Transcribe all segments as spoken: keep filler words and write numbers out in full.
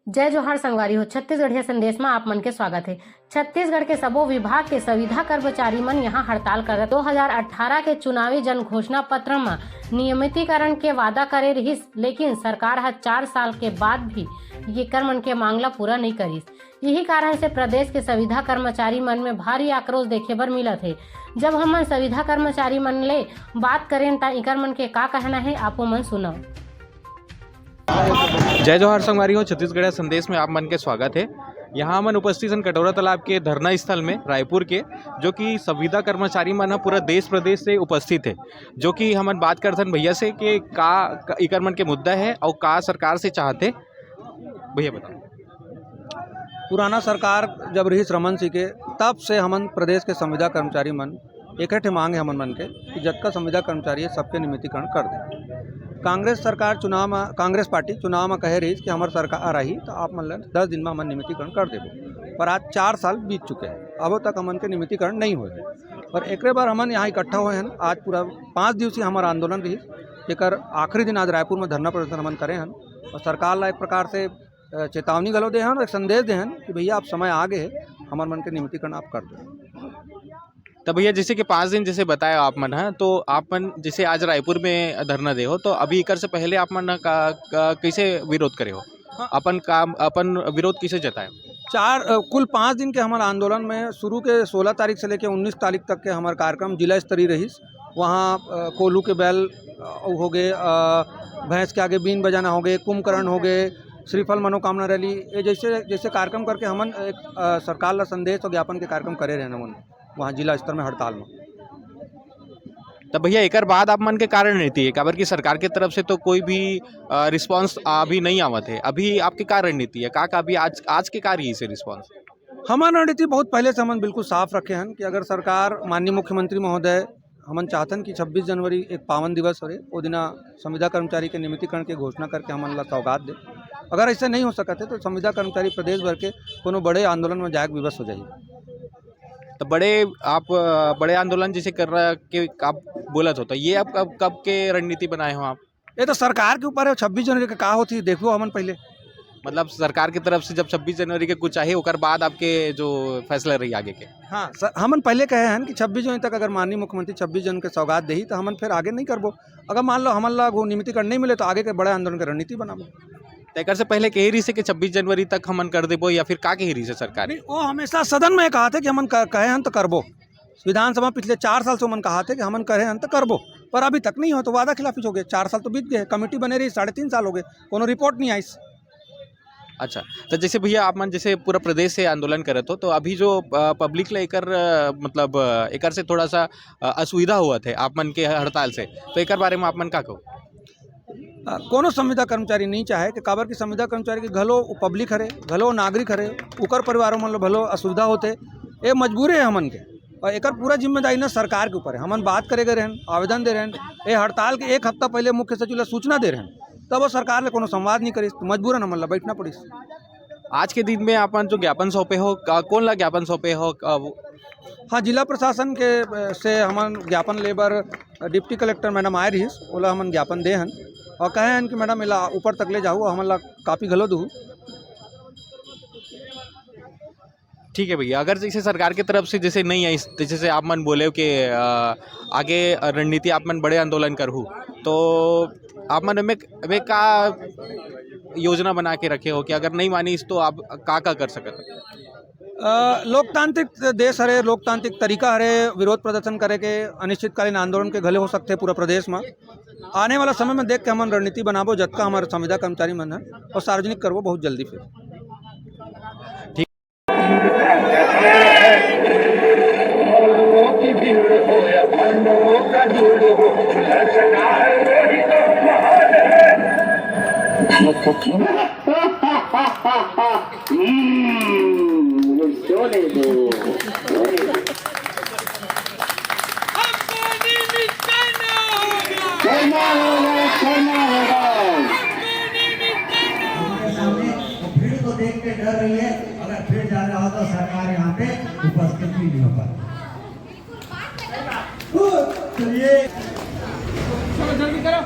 जय जोहार संगवारी हो, छत्तीसगढ़िया संदेश म आप मन के स्वागत हे। छत्तीसगढ़ के सबो विभाग के संविदा कर्मचारी मन यहाँ हड़ताल करत दो हजार अठारह के चुनावी जन घोषणा पत्र म नियमितीकरण के वादा करे रिहिस, लेकिन सरकार ह चार साल के बाद भी येकर मन के मांग ला पूरा नइ करिस। यही कारण से प्रदेश के संविदा कर्मचारी मन में भारी आक्रोश देखे बर मिलत हे। जब हमन संविदा कर्मचारी मन ले बात करेन, त इकर मन के का कहना हे, आपो मन सुनव। जय जोहार संगवारी हो, छत्तीसगढ़िया संदेश में आप मन के स्वागत हे। यहाँ हमन उपस्थित हन कटोरा तालाब के धरना स्थल में रायपुर के, जो कि संविदा कर्मचारी मन ह पूरा देश प्रदेश से उपस्थित हे, जो कि हमन बात करथन भैया से कि का, का इकर मन के मुद्दा हे और का सरकार से चाहथे। भैया बताओ। पुराना सरकार जब रहिस रमन सिंह के, तब से हमन प्रदेश के संविदा कर्मचारी मन एक ठे मांग हे हमन मन के कि जतका संविदा कर्मचारी हे, सबके नियमितीकरण कर दे। कांग्रेस सरकार चुनाव म, कांग्रेस पार्टी चुनाव म कहे रहिस कि हमर सरकार आही त आप मन ल दस दिन म हमन नियमितीकरण कर देबो, पर आज चार साल बीत चुके हे, अबो तक हमन के नियमितीकरण नहीं होए हे। पर एकरे बर हमन यहाँ इकट्ठा होए हन। आज पूरा पाँच दिवसीय हमर आंदोलन रहिस, जेकर आखिरी दिन आज रायपुर में धरना प्रदर्शन हमन करे हन और सरकार ला एक प्रकार से, अ, चेतावनी घलो दे हन और एक संदेश दे हन कि भैया, आप समय आ गए हे, हमर मन के नियमितीकरण आप कर दो। त भैया, जैसे कि पाँच दिन जैसे बताया आप मन ह, तो आप मन जैसे आज रायपुर में धरना दे हो, तो अभी एकर से पहले आप मन ह का, का, कैसे विरोध करे हो? हाँ। अपन काम, अपन विरोध कैसे जताए? चार, अ, कुल पाँच दिन के हमर आंदोलन में शुरू के सोलह तारीख से लेके उन्नीस तारीख तक के हमर कार्यक्रम जिला स्तरीय रहिस। वहाँ, अ, कोल्हू के बैल, अ, हो गए, अ, भैंस के आगे बीन बजाना हो गए, कुंभकर्ण हो गए, श्रीफल मनोकामना रैली, ये जैसे, जैसे कार्यक्रम करके हमन एक, अ, सरकार ला संदेश और ज्ञापन के कार्यक्रम करे रहन हमन वहाँ जिला स्तर में हड़ताल में। तब भैया, एकर बाद आप मन के का रणनीति हे? काबर कि सरकार के तरफ से तो कोई भी, अ, रिस्पॉन्स अभी नहीं आवत हे। अभी आपके का रणनीति हे? का, का अभी आज, आज के का रहिस हे रिस्पॉन्स? हमर रणनीति बहुत पहले से हमन बिल्कुल साफ रखे हन कि अगर सरकार, माननीय मुख्यमंत्री महोदय, हमन चाहतन कि छब्बीस जनवरी एक पावन दिवस हरे, ओ दिना संविदा कर्मचारी के नियमितीकरण के घोषणा करके हमन ला सौगात दे। अगर ऐसे नहीं हो सकत हे, तो संविदा कर्मचारी प्रदेश भर के कोनो बड़े आंदोलन में जाए के विवश हो जाही। तो बड़े आप, अ, बड़े आंदोलन जैसे कर रहा के आप बोलत हो, तो ये आप कब, कब के रणनीति बनाए हो आप? ये तो सरकार के ऊपर हे, छब्बीस जनवरी के का होती, देखबो हमन पहले। मतलब, सरकार की तरफ से जब छब्बीस जनवरी के कुछ आही, ओकर बाद आपके जो फैसला रही आगे के? हाँ सर, हमन पहले कहे हन कि छब्बीस जनवरी तक अगर माननीय मुख्यमंत्री छब्बीस जन के सौगात देही, तो हमन फिर आगे नहीं करबो। अगर मान लो हमन ला वो नियमितीकरण नहीं मिले, तो आगे के बड़े आंदोलन के रणनीति बनाबो। तो एकर से पहले कहे रही से कि छब्बीस जनवरी तक हमन कर देबो, या फिर का कहे रही से सरकार? नहीं, वो हमेशा सदन में कहा थे कि हमन क-, कहे हन तो करबो। विधानसभा पिछले चार साल से हमन कहा थे कि हमन करे हन तो करबो, पर अभी तक नहीं हो, तो वादा खिलाफी हो गए। चार साल तो बीत गए, कमेटी बने रही, साढ़े तीन साल हो गए, कोनो रिपोर्ट नहीं आइस। अच्छा, तो जैसे भैया, आप मन जैसे पूरा प्रदेश से आंदोलन करत हो, तो अभी जो, अ, पब्लिक ले एकर, अ, मतलब, अ, एकर से थोड़ा सा, अ, असुविधा होवत हे आप मन के हड़ताल से, तो एकर बारे में आप मन का कहो? अ, कोनो संविदा कर्मचारी नहीं चाहे कि काबर कि संविदा कर्मचारी के घलो पब्लिक हरे, घलो नागरिक हरे, ओकर परिवारों मन लो भलो असुविधा होथे। ये मजबूरी हे हमन के, और एकर पूरा जिम्मेदारी ना सरकार के ऊपर हे। हमन बात करे गए रहन, आवेदन दे रहन, ये हड़ताल के एक हफ्ता पहले मुख्य सचिव ला सूचना दे रहन, तब वो सरकार ले कोनो संवाद नहीं करिस, तो मजबूरन हमन ला बैठना पड़िस। आज के दिन में आप मन जो ज्ञापन सौंपे हो, का-, कौन ला ज्ञापन सौंपे हो? का-, हाँ, जिला प्रशासन के, अ, से हमन ज्ञापन ले बर डिप्टी कलेक्टर मैडम आए रहिस, ओला हमन ज्ञापन दे हन और कहे हन कि मैडम, एला ऊपर तक ले जाहू, हमन ला कॉपी घलो दू। ठीक है भैया, अगर जैसे सरकार की तरफ से जैसे नहीं आई, जैसे से आप मन बोले हो कि, अ, आगे रणनीति आप मन बड़े आंदोलन करहू, तो आप मन में, में का योजना बना के रखे हो कि अगर नहीं मानिस तो आप का, का कर सकत? अ, लोकतांत्रिक देश हरे, लोकतांत्रिक तरीका हरे विरोध प्रदर्शन करे के, अनिश्चितकालीन आंदोलन के घले हो सकथे पूरा प्रदेश में। आने वाला समय में देख के हमन रणनीति बनाबो, जतका हमर संविदा कर्मचारी मन हे, और सार्वजनिक करबो बहुत जल्दी फिर। हम्म, ये सोने दो, सोने दो। हमको नहीं मिटाना होगा। करना होगा, करना होगा। हमको नहीं मिटाना होगा। सामने वो भीड़ को देख के डर रही है, अगर फिर ज्यादा हो तो सरकार यहाँ पे उपस्थित भी नहीं हो पाती। चलिए। चलो जल्दी करो।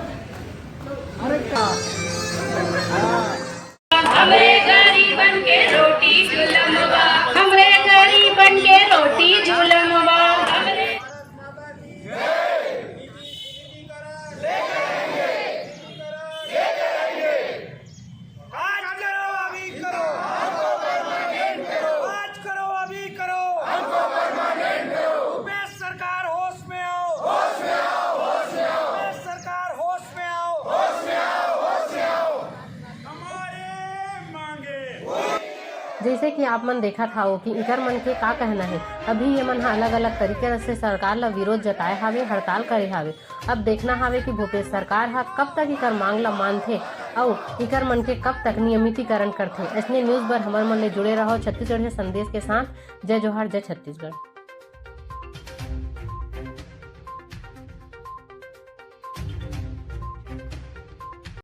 अरे का? हमरे घर जैसे कि आप मन देखत हावो कि इकर मन के का कहना है। अभी ये मन ह अलग-अलग तरीके से सरकार ला विरोध जताए हावे, हड़ताल करे हावे। अब देखना हावे कि भूपेश सरकार ह कब तक इकर मांग ला मानथे अउ इकर मन के कब तक नियमितीकरण करथे। ऐसने news बर हमर मन ले जुड़े रहो छत्तीसगढ़िया संदेश के साथ। जय जोहार, जय छत्तीसगढ़।